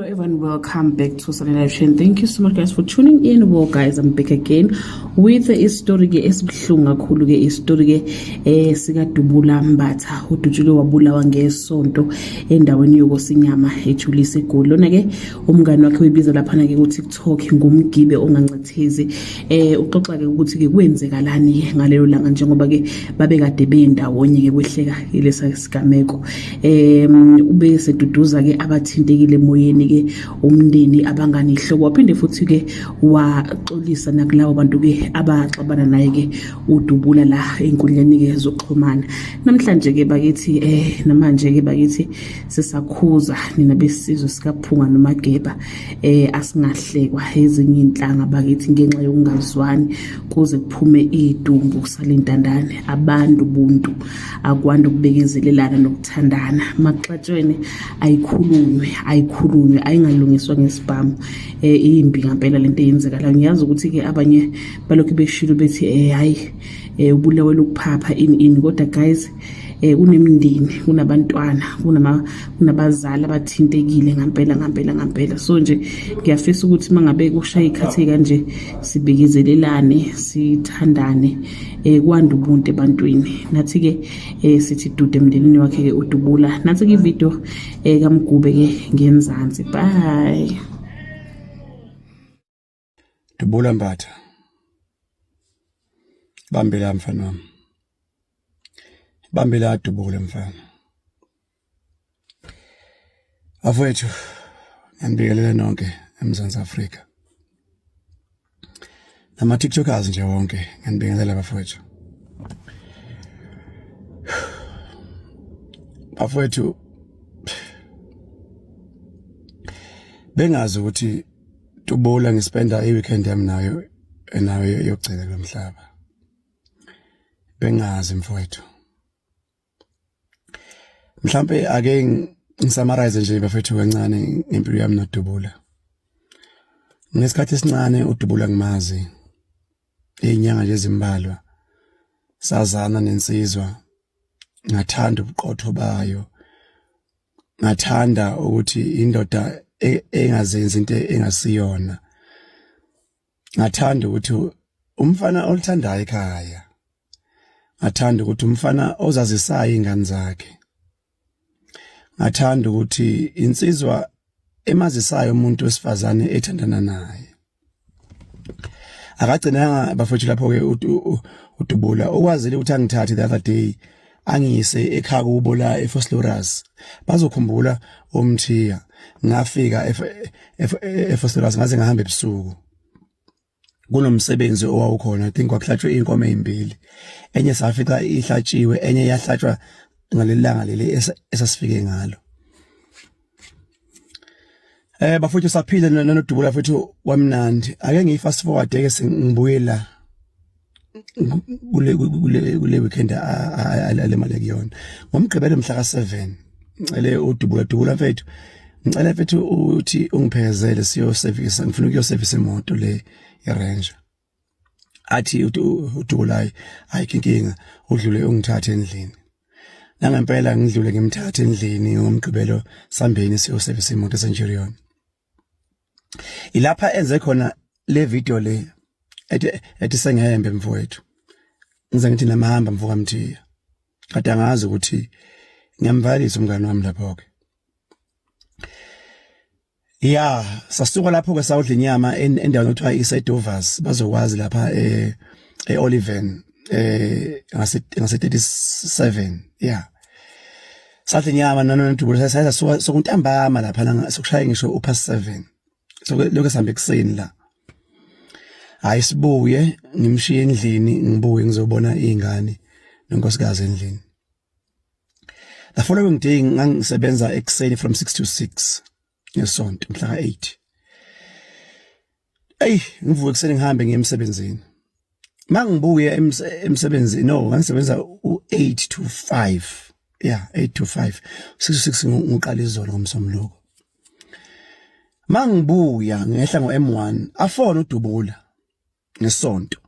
Everyone, welcome back to Sunday Live Chain. Thank you so much, guys, for tuning in. Well, guys, I'm back again with istory ke esibuhlungu kakhulu ke, istory ke sikaDubula Mbatha. Udutshulwe wabulawa ngesonto endaweni yokosinyama eJulius eGoli. Lona ke umngani wakhe uyibiza laphana ke ku TikTok ngumgibe ongancethezi. Uxoxa ke ukuthi ke kwenzekalani ngalelo langa njengoba ke babekade bendawonye ke kwehleka lesa sigameko. Ube seduduza ke abathintekile emoyeni ke, umndeni, abangani, ihlobo, waphinde futhi ke waxolisa nakulabo bantu ke abaxabana naye ke uDubula la enkundleni ke zokuxhumana. Namhlanje ke bakithi, namanje ke bakithi, sisakhuza nina besizwe sikaPhunga noMageba, asingahlekwa ezinye inhlanga bakithi ngenxa yokungazwani kuze kuphume idumbu salentandane. Abantu buntu akwanda ukubekezelelana nokuthandana. Makuxatshwene ayikhulunywe, ayikhulunywe, ayingalungiswa ngesibhamu. Imbi ngempela lento eyenzekalayo. Ngiyazi ukuthi ke abanye balokhu beshilo bethi hayi, ubulawela ukuphapha ini ini, kodwa guys, kunemindeni, kunabantwana, kunabazali abathintekile ngampela ngampela ngampela. So nje ngiyafisa ukuthi mangabe kushaya ikhathi kanje sibekezelelane, sithandane, kwanda ubuntu ebantwini. Nathi ke sithi dude emndenini wakhe ke uDubula. Nathi ke ivideo kaMgube ke ngenzansi. Bye. Dubula Mbatha. Bambe la mfana wami. Bambe la Dubula mfana. Bafowethu, ngiyanibingelela nonke eMzansi Afrika. Nama TikTokers nje wonke, ngiyanibingelela bafowethu. Bafowethu, bengazi ukuthi Dubula ngispenda i-weekend yami nayo nayo yokugcina kulomhlaba. Bengazi mfowethu. Mhlambe ake ngisummarize nje bafethu kancane ngempilo yami noDubula. Ngesikhathi esincane uDubula ngimazi, izinyanga nje ezimbalwa sazana nensizwa, ngathanda ubuqotho bayo, ngathanda ukuthi indoda engazenzi into engasiyona, ngathanda ukuthi umfana olithandayo ekhaya, ngathanda ukuthi umfana ozazisayo ingane zakhe, ngathanda ukuthi insizwa emazisayo umuntu wesifazane ethandana naye. Akagcinanga bafethu lapho ke uDubula, ukwazile ukuthi angithathe the other day angiyise ekhaya kubo la eVosloorus. Bazokhumbula umthiya, ngafika eVosloorus ngaze ngahamba ebusuku kunomsebenzi owawukhona. I think kwakuhlatshwe inkomo ezimbili, enye safika ihlatshiwe, enye yahlatshwa ngaleli langa leli esasifike ngalo. Bafuthu, saphila noDubula futhi wamnandi. Ake ngiyi fast forward ke, sengibuyela kule weekend alemali kuyona ngoMgqibelo mhla ka7. Ngicele uDubula, Dubula mfethu, ngicela mfethu uthi ungiphekezele siyo service, ngifuna ukuyo service imoto le iRanger. Athi uDubula ayikho inkinga, udlule ungithathe endlini. Nangempela ngidlule ngimthathe endlini ngoMgqibelo, sambeni siyo service imoto eCenturion. Ilapha enze khona le video le ethi sengehembe mfowethu. Ngize ngithi namahamba mfoka Mthiya, kade angazi ukuthi ngiyamvalisa umngane wami lapho ke. Ya, sasuka lapho ke sawudla inyama endaweni okuthiwa iseDovers, bazokwazi lapha eOliven ngase 37. Yeah, sadla inyama nanoDubula, sasuka sokuntambama lapha sokushaya ngisho upast 7, so lokho sihambe ekuseni la. Hayi, sibuye ngimshiye endlini, ngibuye ngizobona izingane nonkosikazi endlini. The following day ngangisebenza ekuseni from 6 to 6 ngesonto mhla ka8. Ey, ngivuke ekuseni ngihambe ngiye emsebenzini. Mangibuye emsebenzini, no, ngangisebenza u8 to 5, yeah, 8 to 5, 6 to 6 ngiqala izolo ngomsombuluko. Mangibuya ngehla ngo-M1, afona uDubula ngesonto,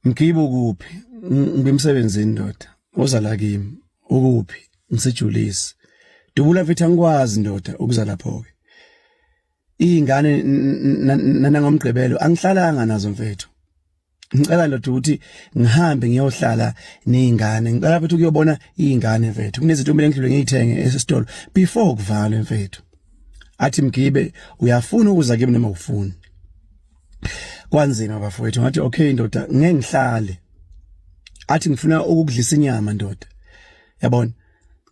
"Mgibo, kuphi?" "Ngimsebenzini ndoda, uza la kimi." "Ukuphi?" "Ngisejulisi." "Dubula mfethu, angikwazi ndoda ukuza lapho ke." Izingane nangomgqibelo angihlalanga nazo mfethu. Ngicela ndoda ukuthi ngihambe ngiyohlala nezingane. Ngicela futhi ukuyobona izingane mfethu. Kunezinto kumele ngidlule ngiyithenge esitolo before kuvalwe mfethu. Athi Mgibe uyafuna ukuza kimi noma ufuni. Kwanzima bafowethu ngathi okay ndoda ngeke ngihlale. Athi ngifuna ukukudlisa inyama ndoda. Yabona?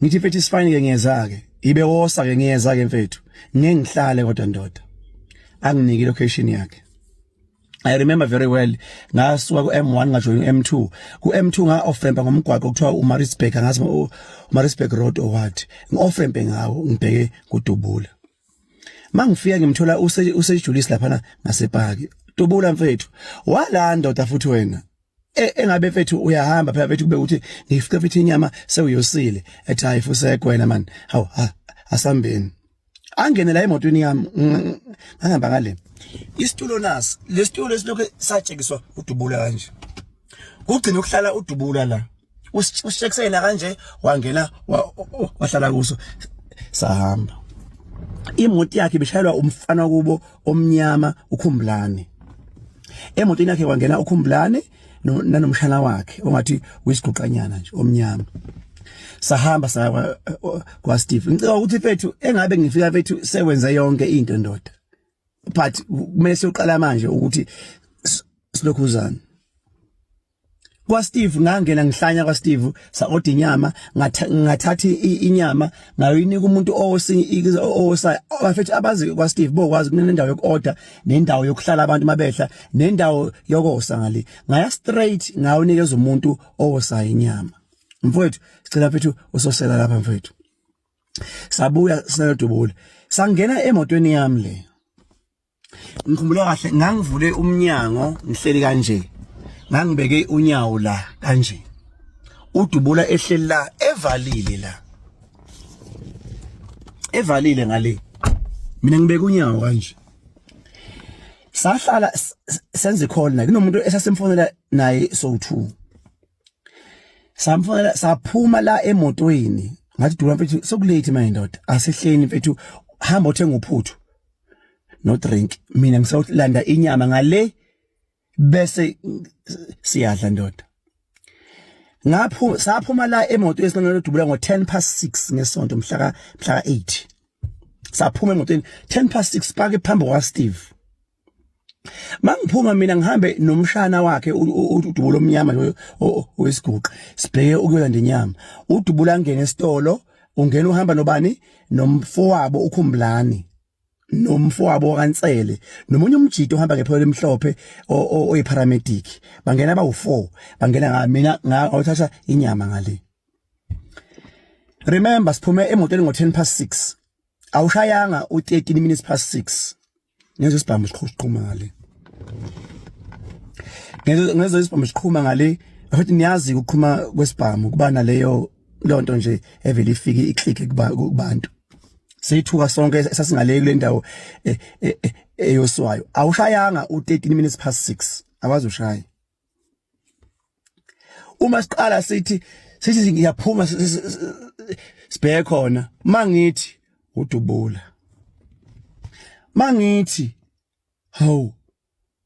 Ngithi mfethu isifine ke ngiyeza ke. Ibe wosa ke ngiyeza ke mfethu. Ngeke ngihlale kodwa ndoda. Anginike location yakhe. I remember very well ngasuka ku M1 ngajoyina u M2 ku M2 nga off ramp ngomgwaqo kuthiwa uMaritzburg angazi uMaritzburg Road or what ngi off ramp ngawo ngibheke kudubula mangifika ngimthola usejulisi lapha ngasepaki dubula mfethu wala ndoda futhi wena e, engabe mfethu uyahamba phela mfethu kube ukuthi ngifike futhi inyama sewuyosile ethi hayi fusekho wena man hawu asambeni angene la emotweni yami ngahamba ngale isitulo nasi lesitulo esilokhu satshekiswa udubula kanje kugcina ukuhlala udubula la usishekisela kanje wangena wahlala kuso sahamba imoto yakhe ibishayelwa umfana kubo omnyama ukhumbulane emotweni yakhe wangena ukhumbulane nanomshana wakhe ongathi uyisiguqanyana nje omnyama sahamba saya kwa Steve ngicela ukuthi mfethu engabe ngifika mfethu sewenze yonke into ndoda but kumele siyoqala manje ukuthi silokhuzana kwa Steve ngangena ngihlanya kwa Steve sa order inyama ngathatha inyama ngayoyinika umuntu osa bafethu abazi kwa Steve bokwazi kunendawo yoku order nendawo yokuhlala abantu mabehla nendawo yokosa ngale ngaya straight ngayonikeza umuntu owosa inyama mfowethu sicela mfethu usosela lapha mfowethu sabuya sinalodubula sangena emotweni yami le ngikhumbula kahle ngangivule umnyango ngihleli kanje ngangibeke unyawo la kanje udubula ehleli la evalile la evalile ngale mina ngibeke unyawo kanje sahlala senze call naye kunomuntu esasimfonela naye so 2 samfonela saphuma la emotweni ngathi dula mfethu sokulate manje ndoda asehleni mfethu hamba uthenga uphuthu no drink mina ngisawulanda inyama ngale bese siyadla ndoda ngapho saphuma la emotweni esinalo dubula ngo 10 past 6 ngesonto mhla ka mhla ka 8 saphuma emotweni 10 past 6 pake phambi kwa Steve mangiphuma mina ngihambe nomshana wakhe udubula omnyama lo owesiguqa sibheke ukuyolanda inyama udubula angene esitolo ungena uhamba nobani nomfowabo ukhumbulani nomfowabo kaNsele nomunye umjito ohamba ngepholo elimhlophe oyiparamedic bangena bawu4 bangena nga mina ngawuthatha inyama ngale remember siphume emotweni ngo10 past 6 awushayanga u13 minutes past 6 ngezwe isibhamu siqhuma ngale ngezwe isibhamu siqhuma ngale futhi niyazi ukuqhuma kwesibhamu kuba naleyo lonto nje evele ifike iclick kubantu seyithuka sonke sasingaleki kule ndawo e, e, e, eyoswayo awushayanga u13 minutes past 6 awazi ushaya uma siqala sithi sithi ngiyaphuma sibheke khona mangithi udubula mangithi hawu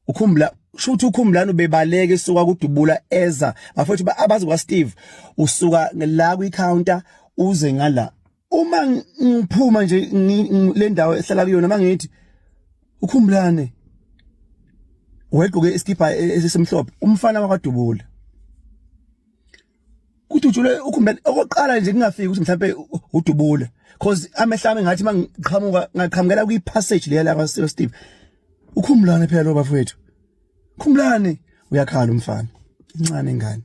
ukhumbula shuthi ukhumbulani ubebaleka esuka kudubula eza bafowethu abazi kwa Steve usuka la kwi counter uze ngala uma ngiphuma nje le ndawo ehlala kuyona mangithi ukhumbulane wegqoke iskipa esisemhlophe umfana wakwadubula kudutshulwe ukhumbulane okokuqala nje kungafiki ukuthi mhlawumbe udubule cause amehlo ami ngathi mangiqhamuka ngaqhamukela kwi passage leya la kwa Steve ukhumbulane phela lo bafowethu khumbulane uyakhala umfana incane ingane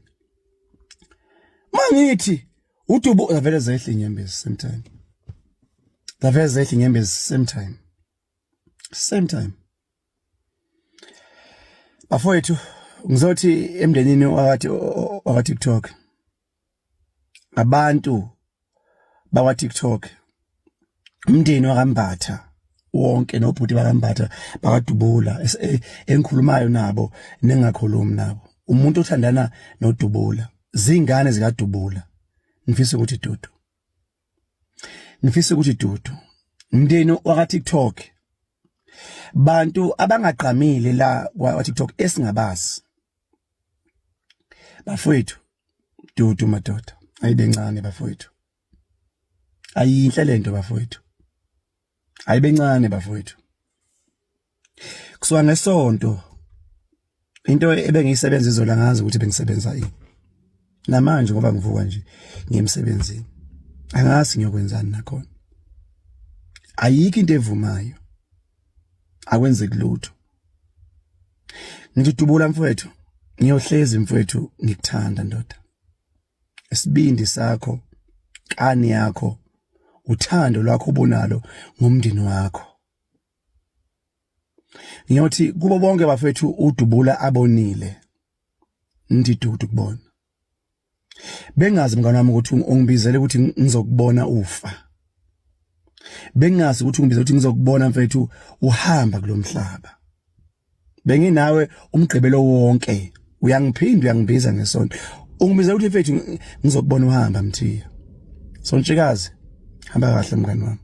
mangithi udubu zavele zehla inyembezi same time zavele zehla inyembezi same time same time bafowethu ngizothi emndenini wakathi waka TikTok abantu bakwa TikTok umndeni wakambatha wonke nobhuti bakambatha bakadubula e, engikhulumayo nabo nengakhulumi nabo umuntu othandana nodubula zingane zikadubula ngifisa ukuthi dudu ngifisa ukuthi dudu mndeni waka TikTok Bantu abangagqamile la kwa TikTok esingabazi. Bafowethu, dudu madoda, ayibe ncane bafowethu. Ayinhle lento bafowethu. Ayibe ncane bafowethu. Kusuka ngesonto into ebengiyisebenza izola ngazi ukuthi bengisebenza ini. Namanje ngoba ngivuka nje ngiyemsebenzini. Angazi ngiyokwenzani nakhona. Ayikho into evumayo. Akwenzeki lutho. Ngithi dubula mfowethu, ngiyohlezi mfowethu ngikuthanda ndoda. Isibindi sakho, kani yakho, uthando lwakho obunalo ngomndeni wakho. Ngiyothi kubo bonke bafethu udubula abonile. Ngithi dudu kubona. Bengazi mngane wami ukuthi ungibizele ukuthi ngizokubona ufa. Bengazi ukuthi ungibizele ukuthi ngizokubona mfethu uhamba kulomhlaba. Benginawe umgqibelo wonke uyangiphinda uyangibiza ngesonto. Ungibizele ukuthi mfethu ngizokubona uhamba Mthiya. Sontshikazi hamba kahle mngane wami.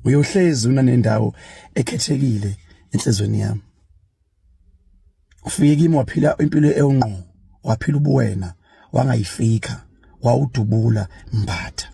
Uyohlezi unanendawo ekhethekile enhlizweni yami. Ufike kimi waphila impilo ewungqo, waphila ubuwena, wangayifika, wawudubula mbatha.